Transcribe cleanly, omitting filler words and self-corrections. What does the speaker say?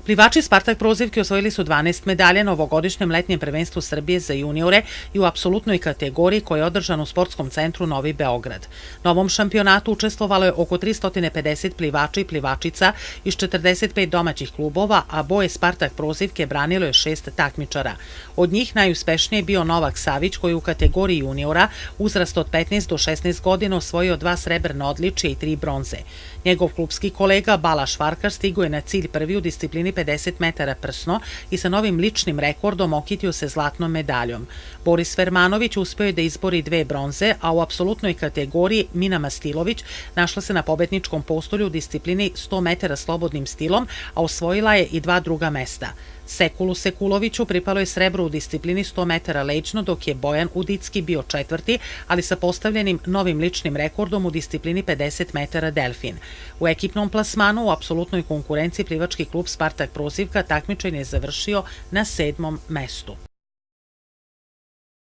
Plivači Spartak Prozivke osvojili su 12 medalja na ovogodišnjem letnjem prvenstvu Srbije za juniore i u apsolutnoj kategoriji koja je održana u Sportskom centru Novi Beograd. Na ovom šampionatu učestvovalo je oko 350 plivača i plivačica iz 45 domaćih klubova, a boje Spartak Prozivke branilo je 6 takmičara. Od njih najuspešniji je bio Novak Savić koji u kategoriji juniora uzrasta od 15 do 16 godina osvojio 2 srebrna odličja i 3 bronze. Njegov klubski kolega Balaš Varkar stigao je na cilj prvi u disciplini 50 metara prsno i sa novim ličnim rekordom okitio se zlatnom medaljom. Boris Fermanović uspeo je da izbori 2 bronze, a u apsolutnoj kategoriji Mina Mastilović našla se na pobedničkom postolju u disciplini 100 metara slobodnim stilom, a osvojila je i 2 druga mesta. Sekulu Sekuloviću pripalo je srebro u disciplini 100 metara leđno, dok je Bojan Udicki bio četvrti, ali sa postavljenim novim ličnim rekordom u disciplini 50 metara delfin. U ekipnom plasmanu u apsolutnoj konkurenciji plivački klub Spartak Prozivka takmičenje je završio na 7. mestu.